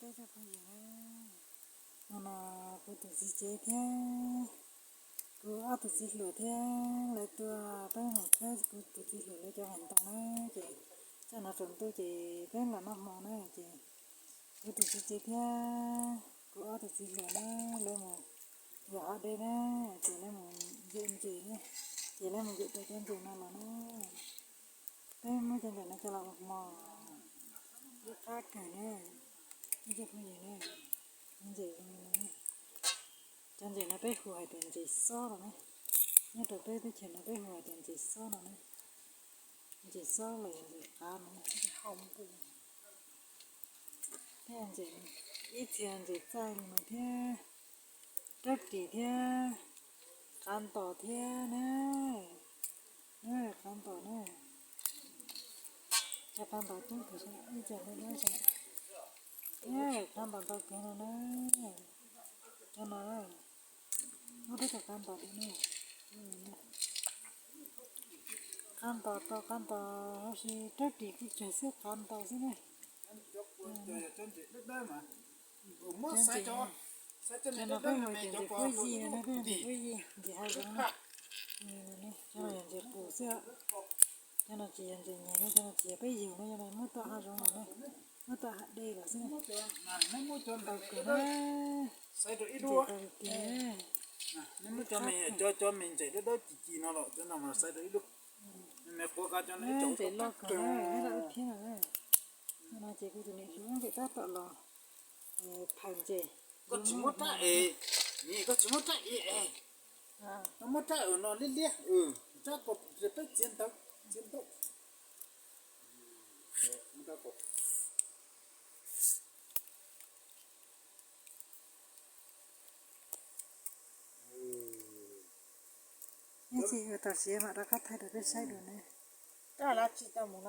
Peb cov phooj ywg na, no kuv tus txiv tsev thiab kuv ob tug txiv hluas thiab lawv tuaj, peb mus khawb kuv tus txiv hluas lawv cov hais ntau na, ces txog no tsaus ntuj ces peb los noj hmo na, ces kuv tus txiv tsev thiab kuv ob tug txiv hluas na, lawv mus yos hav dej na, ces lawv mus yawm ntses na, ces lawv mus yawm tau cov ntses no los na. Peb muab cov ntses no coj los ua hmo, ib qab kawg na, ib cov phooj ywg na, ntses zoo li no. Cov ntses no peb hu hais tias ntses xob no na, nyob rau peb teb chaws no peb hu hais tias ntses xob no na. Ntses xob los yog ntses qav no, thiab ntses, ib txhia ntses txaij li no thiab, rab ris thiab, qav ntos thiab na, qav ntos na, cov qav ntos coob kawg, ib co dawb dawb, qav ntos ntau kawg no na, cov no, muab peb cov qav ntos no, qav ntos tau qav ntos, tab sis rab ris kuj tsawg xwb, qav ntos xwb na. Cov no peb hu tias ntses huab yig no na, peb hu ntses huab yig, ntses hav zoov na. Cov no yog ntses qus xwb, cov no tsis yog ntses nyeg na, cov no tsis yog peb yug na, cov no muab tuaj hav zoov los na, muab tuaj hav dej los xwb. Ntau kawg na, ntses tau tiag. Cov me ntses dawb dawb ci ci no los cov no mas xaiv rau ib lub, me quav qab cov no ib co ntses loj kawg na, ib lub thiab no. No ces kuv tus niam hluas nkawd tab tom los phais ntses. Koj tsis muab rab es, koj tsis muab rab es es, koj muab rab es no liab liab, rab ko peb txiav ntawd, txiav ntawd. Ib chim ua tau siav mam rov qab thaij rau peb saib dua ne. Rab lab tsis tau mus